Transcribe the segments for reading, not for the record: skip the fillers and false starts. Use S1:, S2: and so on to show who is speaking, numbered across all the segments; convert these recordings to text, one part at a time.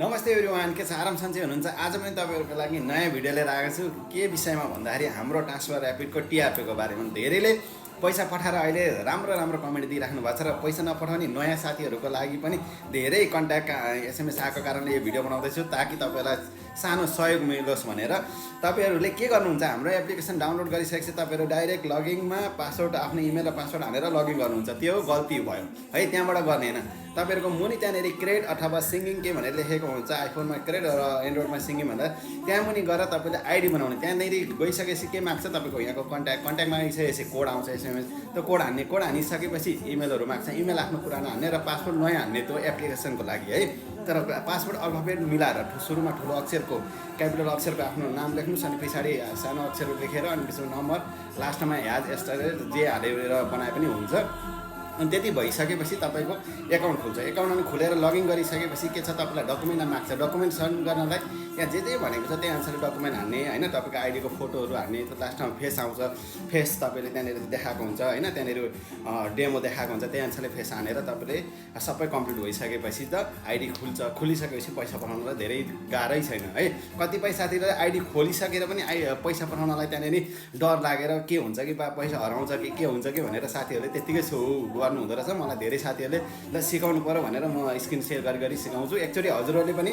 S1: नमस्ते एभ्रिवान, के छ आराम सन्चै हुनुहुन्छ? आज पनि तपाईँहरूको लागि नयाँ भिडियो लिएर आएको छु। के विषयमा भन्दाखेरि हाम्रो ट्रान्सफर ऱ्यापिडको टिआरपीको बारेमा। धेरैले पैसा पठाएर अहिले राम्रो कमेन्ट दिइराख्नु भएको छ र पैसा नपठाउने नयाँ साथीहरूको लागि पनि धेरै कन्ट्याक्ट एसएमएस आएको कारणले यो भिडियो बनाउँदैछु, ताकि तपाईँलाई सानो सहयोग मिलोस् भनेर। तपाईँहरूले के गर्नुहुन्छ, हाम्रो एप्लिकेसन डाउनलोड गरिसकेपछि तपाईँहरू डाइरेक्ट लगइनमा पासवर्ड, आफ्नो इमेल र पासवर्ड हालेर लगइन गर्नुहुन्छ। त्यो गल्ती भयो है, त्यहाँबाट गर्ने होइन। तपाईँहरूको मुनि त्यहाँनिर क्रेड अथवा सिङ्गिङ के भनेर लेखेको हुन्छ, आइफोनमा क्रेड र एन्ड्रोइडमा सिङ्गिङ भनेर त्यहाँ मुनि गएर तपाईँले आइडी बनाउने। त्यहाँनिर गइसकेपछि के माग्छ, तपाईँको यहाँको कन्ट्याक्ट मागिसकेपछि कोड आउँछ एसएमएस, त्यो कोड हानिसकेपछि इमेलहरू माग्छ। इमेल आफ्नो पुरानो हान्ने र पासवर्ड नयाँ हान्ने, त्यो एप्लिकेसनको लागि है। तर पासवर्ड अल्फाबेट मिलाएर सुरुमा ठुलो अक्षरको क्यापिटल अक्षरको आफ्नो नाम लेख्नुहोस्, अनि पछाडि सानो अक्षरहरू लेखेर, अनि पछाडि नम्बर, लास्टमा ह्याज एस्टरेज जे हालेर बनाए पनि हुन्छ। अनि त्यति भइसकेपछि तपाईँको एकाउन्ट खुल्छ। एकाउन्ट अनि खुलेर लगइन गरिसकेपछि के छ, तपाईँलाई डकुमेन्ट माग्छ। डकुमेन्ट सबमिट गर्नलाई यहाँ जे भनेको छ त्यही अनुसार डकुमेन्ट हान्ने होइन। तपाईँको आइडीको फोटोहरू हान्ने, लास्टमा फेस आउँछ। फेस तपाईँले त्यहाँनिर देखाएको हुन्छ होइन, त्यहाँनिर डेमो देखाएको हुन्छ, त्यही अनुसारले फेस हानेर तपाईँले सबै कम्प्लिट भइसकेपछि त आइडी खुल्छ। खुलिसकेपछि पैसा पठाउनलाई धेरै गाह्रै छैन है। कतिपय साथीहरूले आइडी खोलिसकेर पनि पैसा पठाउनलाई त्यहाँनिर डर लागेर के हुन्छ कि पैसा हराउँछ कि के हुन्छ कि भनेर साथीहरूले त्यत्तिकै गर्नुहुँदो रहेछ। मलाई धेरै साथीहरूले ल सिकाउनु पऱ्यो भनेर म स्क्रिन सेयर गरी सिकाउँछु। एकचोटि हजुरहरूले पनि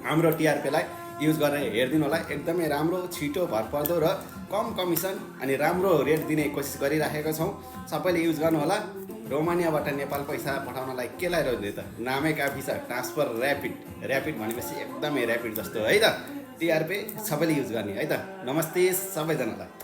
S1: हाम्रो टिआरपीलाई युज गरेर हेरिदिनु होला। एकदमै राम्रो, छिटो, भरपर्दो र कम कमिसन अनि राम्रो रेट दिने कोसिस गरिराखेका छौँ। सबैले युज गर्नु होला। रोमानियाबाट नेपाल पैसा पठाउनलाई के लगाइरहँदै त, नामै काफी छ, ट्रान्सफर ऱ्यापिड भनेपछि एकदमै ऱ्यापिड जस्तो है त। टिआरपी सबैले युज गर्ने है त। नमस्ते सबैजनालाई।